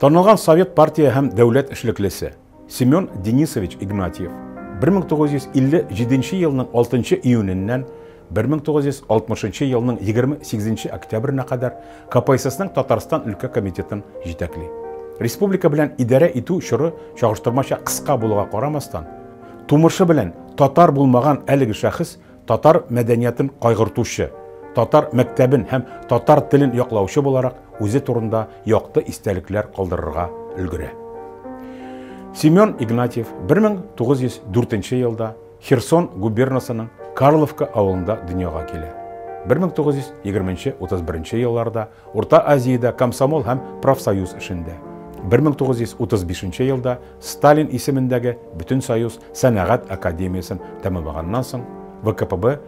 Танылган совет партия һәм дәүләт эшлеклесе Семен Денисович Игнатьев 1957 елның 6 июненнән 1960 елның 28 октябренә кадәр КПССның Татарстан өлкә комитетын җитәкли. Республика белән идарә итү чоры чагыштырмача кыска булуга карамастан, тумышы белән татар булмаган әлеге шәхес татар мәдәниятын кайгыртучы, татар мәктәбен һәм татар телен яклаучы буларак үзе турында якты истәлекләр калдырырга өлгерә. Семен Игнатьев 1904 елда Херсон губернасының Карловка авылында дөньяга килә. 1920-31 елларда Урта Азиядә комсомол һәм профсоюз эшендә. 1935 елда Сталин исемендәге Бөтенсоюз сәнәгать академиясен тәмамлаганнан соң ВКПБ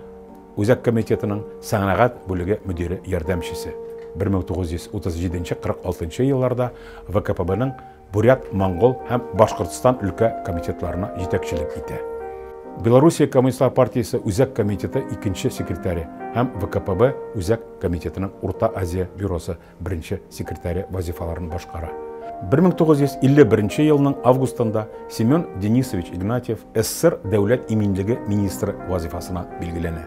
Үзәк комитетының сәнәгать бүлеге мөдире ярдәмчесе. 1937-46 елларда ВКПБның Бурят, Монгол һәм Башкортстан өлкә комитетларына җитәкчелек итә. Белоруссия Коммунистлар партиясе Үзәк комитеты икенче секретаре һәм ВКПБ Үзәк комитетының Урта Азия бюросы беренче секретаре вазифаларын башкара. 1951 елның августында Семен Денисович Игнатьев СССР дәүләт иминлеге министры вазифасына билгеләнә.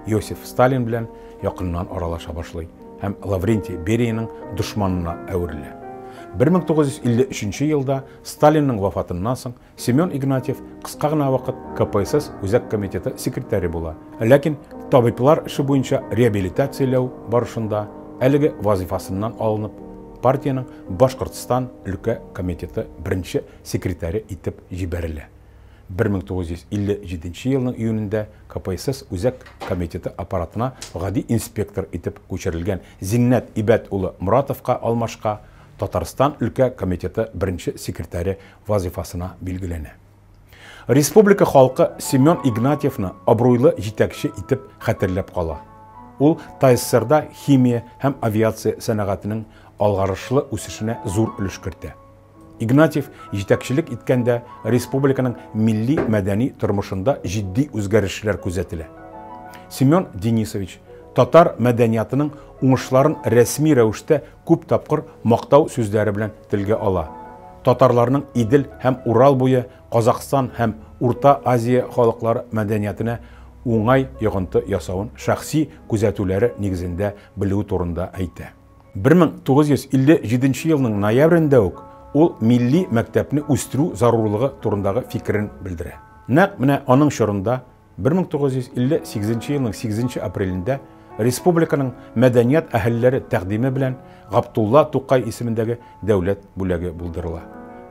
Иосиф Сталин белән якыннан аралаша башлый һәм Лаврентий Берияның дошманына әверелә. 1953 елда Сталинның вафатыннан соң Семен Игнатьев кыска гына вакыт КПСС Үзәк комитеты секретаре була. Ләкин табиблар эше буенча реабилитацияләү барышында әлеге вазифасыннан алынып, партиянең Башкортстан өлкә комитеты беренче секретаре итеп җибәрелә. 1957 елның июнендә КПСС Үзәк комитеты аппаратына гади инспектор итеп күчерелгән Зиннәт Ибәт улы Моратовка алмашка Татарстан өлкә комитеты беренче секретаре вазифасына билгеләнә. Республика халкы Семен Игнатьевны абруйлы җитәкче итеп хәтерләп кала. Ул ТАССРда химия һәм авиация сәнәгатенең алгарышлы үсешенә зур өлеш кертә. Игнатьев җитәкчелек иткәндә республиканың милли мәдәни тормышында җитди үзгәрешләр күзәтелә. Семен Денисович татар мәдәниятының уңышларын рәсми рәвештә күп тапкыр мактау сүзләре белән телгә ала. Татарларның Идел һәм Урал буе, Казахстан һәм Урта Азия халыклары мәдәниятенә уңай йогынты ясавын шәхси күзәтүләре нигезендә белүе турында әйтә. 1957 елның ноябрендә үк ул милли мәктәпне үстерү зарурлыгы турындагы фикерен белдерә. Нәкъ менә аның чорында 1958 елның 8 апрелендә республиканың мәдәният әһелләре тәкъдиме белән Габдулла Тукай исемендәге дәүләт бүләге булдырыла.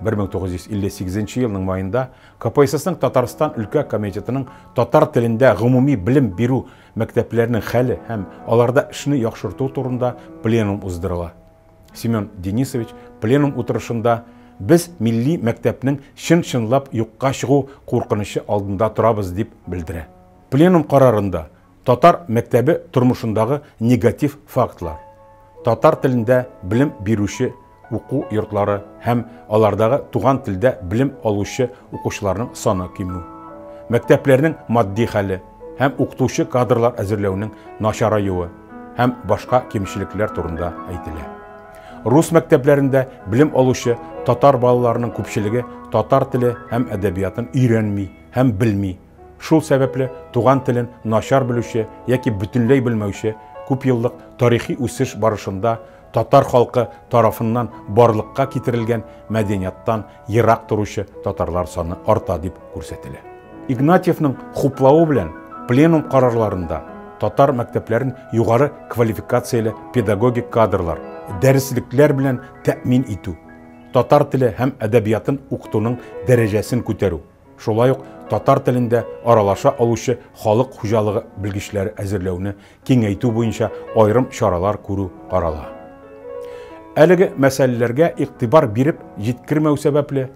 1958 елның маенда КПССның Татарстан өлкә комитетының татар телендә гомуми белем бирү мәктәпләренең хәле һәм аларда эшне яхшырту турында пленум уздырыла. Семен Денисович пленум утырышында без милли мәктәпнең чын-чынлап юкка чыгу куркынычы алдында торабыз дип белдерә. Пленум карарында татар мәктәбе тормышындагы негатив фактлар, татар телендә белем бирүче уку йортлары һәм алардагы туган телдә белем алучы укучыларның саны кимү, мәктәпләрнең матди хәле һәм укытучы кадрлар әзерләүнең начараюы һәм башка кимчелекләр турында әйтелә. Рус мәктәпләрендә белем алучы татар балаларының күпчелеге татар теле һәм әдәбиятын өйрәнми һәм белми. Шул сәбәпле туган телен начар белүче яки бөтенләй белмәүче күпьеллык тарихи үсеш барышында татар халкы тарафыннан барлыкка китерелгән мәдәнияттан ерак торучы татарлар саны арта дип күрсәтелә. Игнатьевның хуплавы белән пленум карарларында татар мәктәпләрен югары квалификацияле педагогик кадрлар, дәреслекләр белән тәэмин итү, татар теле һәм әдәбиятын укытуның дәрәҗәсен күтәрү, шулай ук татар телендә аралаша алучы халык хуҗалыгы белгечләре әзерләүне киңәйтү буенча аерым чаралар күрү карала. Әлеге мәсьәләләргә игътибар биреп җиткермәү сәбәпле,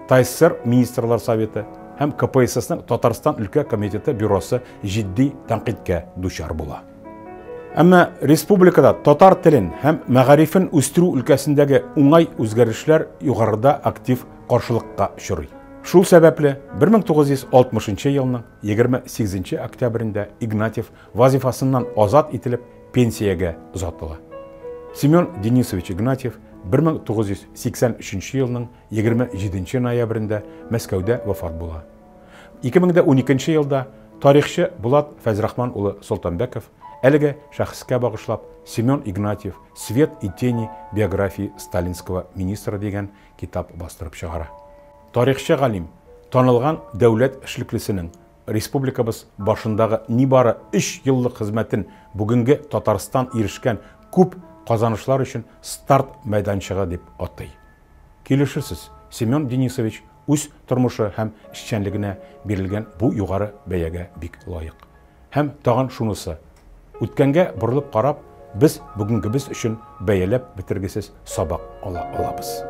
ТАССР Министрлар Советы һәм КПССның Татарстан өлкә комитеты бюросы җитди тәнкыйтькә дучар була. Әмма республикада татар телен һәм мәгарифен үстерү өлкәсендәге уңай үзгәрешләр югарыда актив каршылыкка очрый. Шул сәбәпле 1960 елның 28 октябрендә Игнатьев вазифасыннан азат ителеп пенсиягә озатыла. Семен Денисович Игнатьев 1983 елның 27 ноябрендә Мәскәүдә вафат була. 2012 елда тарихчы Булат Фәйзрахман улы Солтанбәков әлеге шәхескә багышлап Семен Игнатьев Свет и тени биографии сталинского министра дигән китап бастырып чыгара. Тарихчы галим, танылган дәүләт эшлеклесенең республикабыз башындагы нибары өч еллык хезмәтен бүгенге Татарстан ирешкән күп казанышлар өчен старт мәйданчыгы дип атый. Килешерсез, Семен Денисович үз тормышы һәм эшчәнлегенә бирелгән бу югары бәягә бик лаек. Һәм тагын шунысы, үткәнгә борылып карап, без бүгенгебез өчен бәяләп бетергесез сабак ала алабыз.